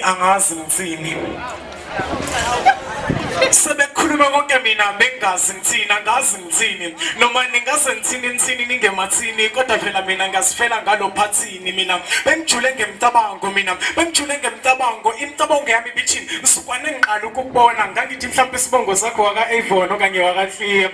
Angazi ngithini. Sebekhuluma konke, mina bengazi ngithini, angazi ngithini. Noma ningaze ngithini nithini ningemathini, kodwa phela mina ngazifela ngalo phathini. Mina bengijule ngemicabango, mina bengijule ngemicabango, imicabango yami ibithi msukwane ngiqala ukukubona ngangithi mhlawumbe isibongo sakho waka-Avon okanye wakaClear,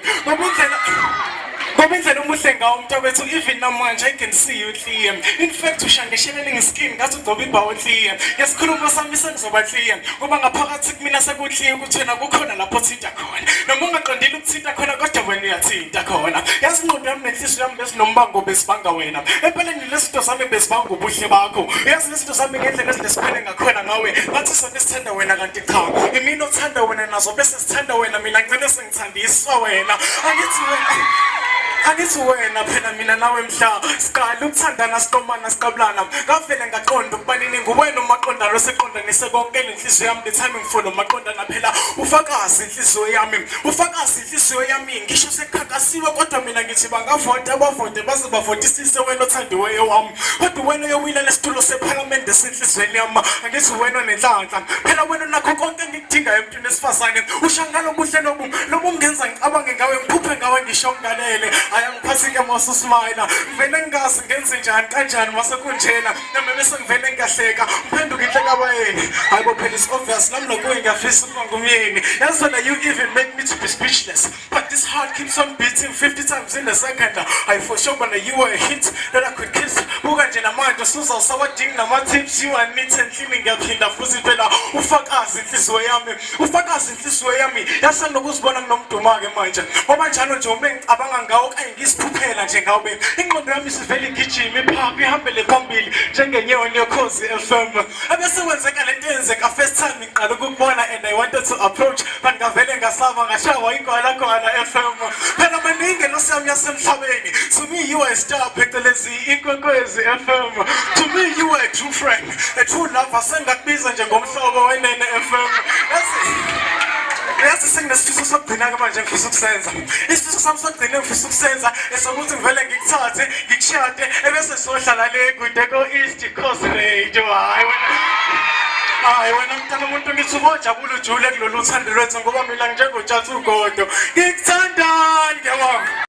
ngoba indlela omuhle ngawo, mntakwethu, even namanje I can see you clear. In fact, ushangeshelele nge-skin ngathi ugcoba ibhawo clear. Ngesikhulumo sami sengizoba clear ngoba ngaphakathi kumina seku-clear ukuthi wena kukhona lapho othinta khona, noma ungaqondile ukuthinta khona, kodwa wena uyathinta khona. Yazi, ingqondo yami nenhliziyo yami bezinombango, besibanga wena. Empeleni lezi zinto zami bezibanga ubuhle bakho. Yazi, lezi zinto zami ngendlela ezinesikhwele ngakhona ngawe, ngathi sona sithanda wena, kanti cha, imina othanda wena, nazo bese sithanda wena. Mina ngcine sengithandiswa wena. Angithi wena phela, mina nawe mhla siqala ukuthandana, siqomana, siqabulana, ngavele ngaqonda ukubanini nguwena umaqondana oseqondanise konke lenhliziyo yami. The time ngifuna umaqondana phela, ufakazi inhliziyo yami, ufakazi inhliziyo yami. Ngisho sekukhankasiwe, kodwa mina ngithi bangavota, bavote baze bavotisise wena othandiweyo wami, kodwa wena uyowina lesitulo sephalamende senhliziyweni yami. Angithi wena onenhlanhla phela, wena unakho konke engikudingayo emntwini wesifazane. Usho ngalo buhle lobu lobu ngenza ngicabange ngawe, ngiphuphe ngawe, ngisho ngalele ayangiphathi-ke masusmayila. Ngivele ngingazi ngenze njani, kanjani mase kunjena, nami bese ngivele ngiyahleka, ngiphenduke inhlekabayeni. Hayi bo, phela it's obvious, nami lokuye ngiyafisa ukuba ngumyeni. Yazi wena, you even make me to be speechless, but this heart keeps on beating 50 times in a second. I for sure bona you were a hit that I could kiss. Buka nje namanje usuza usawadingi nama-tips, you are neat and clean. Ngiyaphinda futhi phela, ufakazi inhliziyo yami, ufakazi inhliziyo yami. Yasenokuzibona nginomduma-ke manje, ngoba njalo nje uma ngicabanga ngawo okanye ngisiphuphela nje ngawe, ingqondo yami isivele igijima, iphapha, ihambele phambili njengenyoni yoKhozi FM. Ebese kwenzeka lento eyenzeka first time ngiqala ukukubona, and I wanted to approach, but ngavele ngasaba, ngashawa igwalagwala FM. Phela maningi yami yasemhlabeni. To me you are a star, phecelezi inkwenkwezi FM. To me you are a true friend, a true lover. Sengakubiza nje ngomhlobo wenene FM. Yazi, senginesifiso sokugcina-ke manje ngifisa ukusenza. Isifiso sami sokugcina engifisa ukusenza esokuthi ngivele ngikuthathe, ngikushade, ebese sohlala le kude ko-East Coast Radio. Hhayi wena, hayi wena mntana umuntu, ngithi ubojabula ujule kulolu thando lwethu, ngoba mina njengotshatha ugodo ngikuthandani. Ngiyabonga.